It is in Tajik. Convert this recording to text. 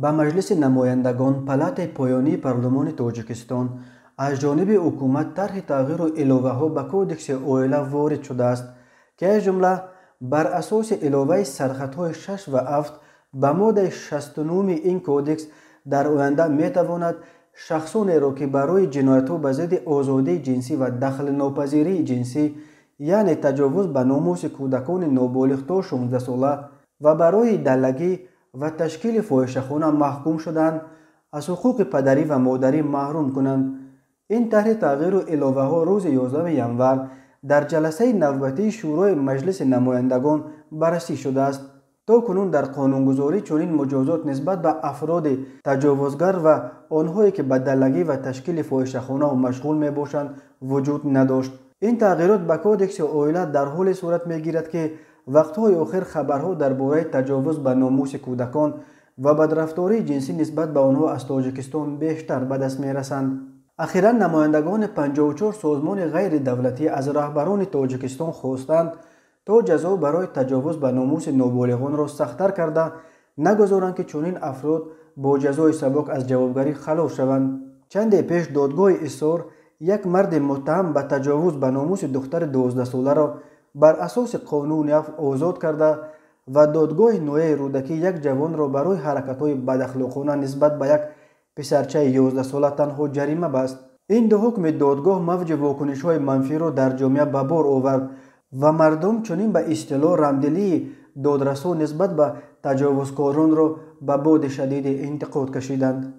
Ба Маҷлиси намояндагон, палатаи поёнии парлумони Тоҷикистон, аз ҷониби ҳукумат тарҳи тағйиру иловаҳо ба Кодекси оила ворид шудааст, ки аз ҷумла бар асоси иловаи сархатҳои 6 ва 7 ба моддаи 69 ин кодекс дар оянда метавонад шахсонеро, ки барои ҷиноятҳо ба зидди озодии ҷинсӣ ва дахлнопазирии ҷинсӣ, яъне таҷовуз ба номуси кӯдакони ноболиғ то 16 сола ва барои даллагӣ ва ташкили фоҳишахона маҳкум шуданд, аз ҳуқуқи падарӣ ва модарӣ маҳрум кунанд. Ин тарҳи тағйиру иловаҳо рӯзи 11 январ дар ҷаласаи навбатии Шӯрои Маҷлиси намояндагон баррасӣ шудааст. То кунун дар қонунгузорӣ чунин муҷозот нисбат ба афроди таҷовузгар ва онҳое, ки ба даллагӣ ва ташкили фоҳишахонаҳо машғул мебошанд, вуҷуд надошт. Ин тағйирот ба Кодекси оила дар ҳоле сурат мегирад, ки вақтҳои охир хабарҳо дар бораи таҷовуз ба номуси кӯдакон ва бадрафтории ҷинсӣ нисбат ба онҳо аз Тоҷикистон бештар ба даст мерасанд. Ахиран намояндагони 54 созмони ғайридавлатӣ аз раҳбарони Тоҷикистон хостанд, то ҷазо барои таҷовуз ба номуси ноболиғонро сахттар карда, нагузоранд, ки чунин афрод бо ҷазои сабук аз ҷавобгарӣ халос шаванд. Чанде пеш додгоҳи Исор як марди муттаҳам ба таҷовуз ба номуси духтари 12-соларо бар асоси қонуни афв озод карда ва додгоҳи ноҳияи Рӯдакӣ як ҷавонро барои ҳаракатҳои бадахлоқона нисбат ба як писарчаи 11-сола танҳо ҷарима баст. Ин ду ҳукми додгоҳ мавҷи вокунишҳои манфиро дар ҷомеа ба бор овард ва мардум чунин ба истилоҳ рамдилии додрасон нисбат ба таҷовузкоронро ба боди шадиди интиқод кашиданд.